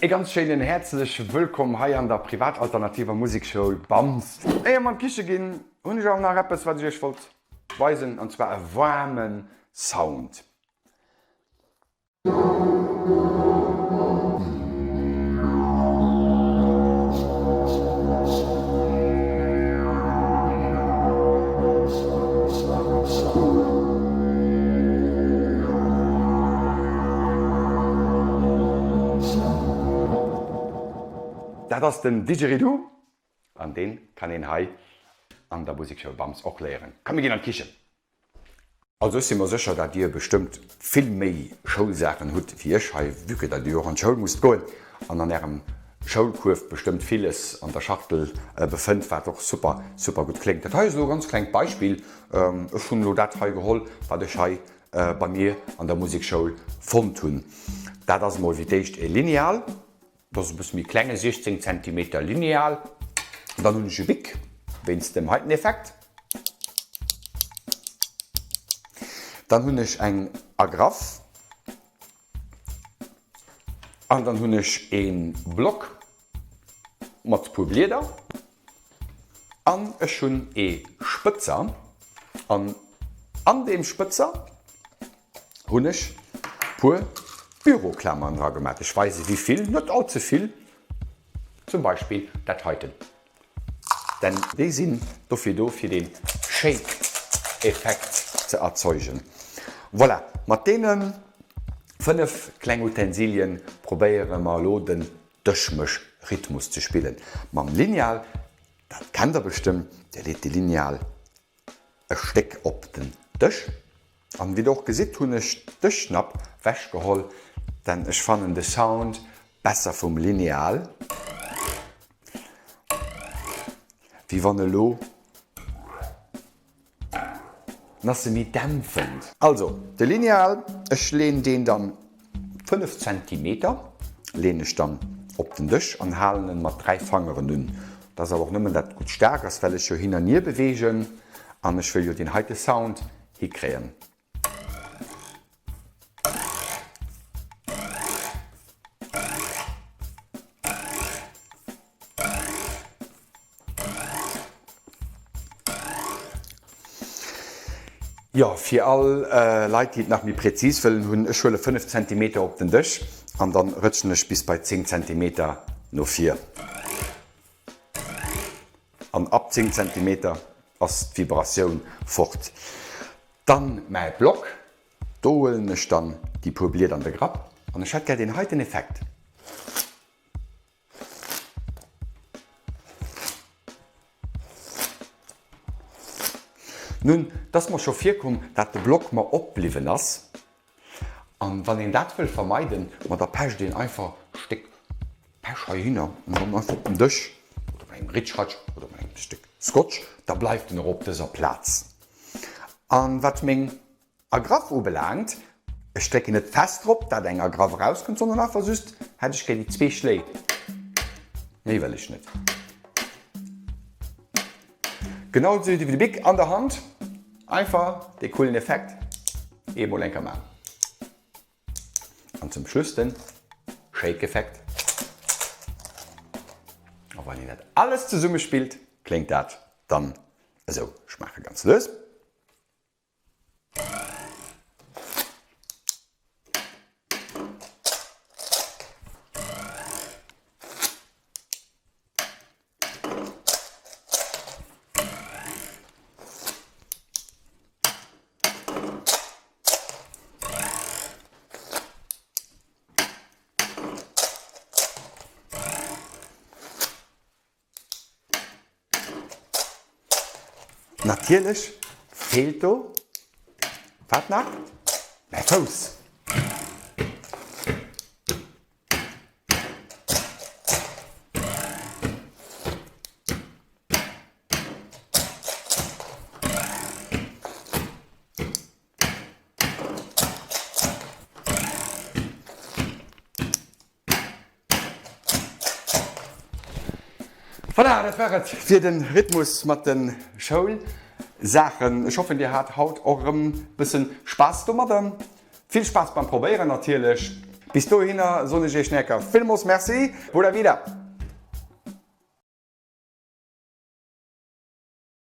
Ee ganz schéinen häerzlech Wëllkomm hei an der privat-alternativer Musekschoul BAMS. Éier mer an d'Kiche ginn, hunn ech awer nach eppes wat ech iech wollt weisen, an zwar e waarme Sound. Dat ass den Didgeridoo an deen kann een hei an der Musekschoul BAMS och léieren. Komm mir ginn an d'Kichen. Also ech si mer sécher dat dir bestëmmt vill méi Schoulsaachen hutt wéi ech hei, vue que dat dir jo och an d'Schoul musst goen an an ärem Schoulkuerf bestëmmt villes an der Schachtel befënnt wat och super super gutt kléngt. Dat hei ass elo e ganz klengt Beispill, ech hunn elo dat hei geholl wat ech hei bei mir an der Musekschoul fonnt hunn. Dat ass emol fir d'éischt e Lineal. Dat ass e bësse méi kleng, e 16 Zentimeter Lineal. Dann hunn ech e Bic, wéinst dem heiten Effekt. Dann hunn ech eng Agraffe. An dann hunn ech e Block mat puer Blieder. An ech hunn ee Spëtzer. An an deem Spëtzer hunn ech puer Büroklameren dra gemat. Ech weise wivill, net all ze vill, zum Beispill dat heiten, denn déi sinn dofir do fir den Shake-Effekt ze erzeugen. Voilà, mat deene 5 kleng Utensilien probéiere mer elo den Dëschmësch-Rhythmus ze spillen. Mam Lineal, dat kennt der bestëmmt, dir leet de Lineal e Stéck op den Dësch. An wéi der och gesitt hunn ech d'Dëschnapp wech geholl, denn ech fannen de Sound besser vum Lineal wéi wann elo en ass se méi dämpfend. Also de Lineal, ech leen deen dann 5 Zentimeter leen ech dann op den Dësch an halen en mat 3 Fangeren un. Dat ass awer och nëmmen dat gutt staark ass, well ech jo hin an hier beweegen an ech wëll jo deen heite Sound hikréien. Jo, fir all Leit déi et nach méi präzis wëllen hunn, ech huele 5 Zentimeter op den Dësch an dann rëtschen ech bis bei 10 Zentimeter no vir. An ab 10 Zentimeter ass d'Vibratioun fort. Dann mäi Block, do huelen ech dann déi puer Blieder an de Grapp an ech hätt gär deen heiten Effekt. Nun, 't ass mer scho virkomm, dat de Block mer opbliwwen ass. An wann een dat wëll vermeiden, ma da pecht een einfach e Stéck Pech heihinner an dann einfach op den Dësch oder mat engem Ritschratsch oder mat engem Stéck Scotch, da bleift en och op dëser Plaz. An wat meng Agraff ubelaangt, ech drécken net fest drop, dat eng Agraff erauskënnt, sondern einfach just hätt ech gär déi zwee Schléi, méi wëll ech net. Genau esou wéi de Bic an der Hand, einfach dee coolen Effekt eemol eng Kéier maachen. An zum Schluss den Shake-Effekt. A wann een dat alles zesumme spillt, kléngt dat dann esou. Ech maache ganz lues. Natierlech feelt do wat nach? Mäi Fouss! Voilà, dat war et fir de Rhythmus mat de Schoulsaachen. Ech hoffen, dir hat haut och erëm bëssen Spaass domadder. Vill Spaass beim Probéieren natierlech. Bis dohinner soen ech iech nach eng Kéier villmools Merci. Pura vida!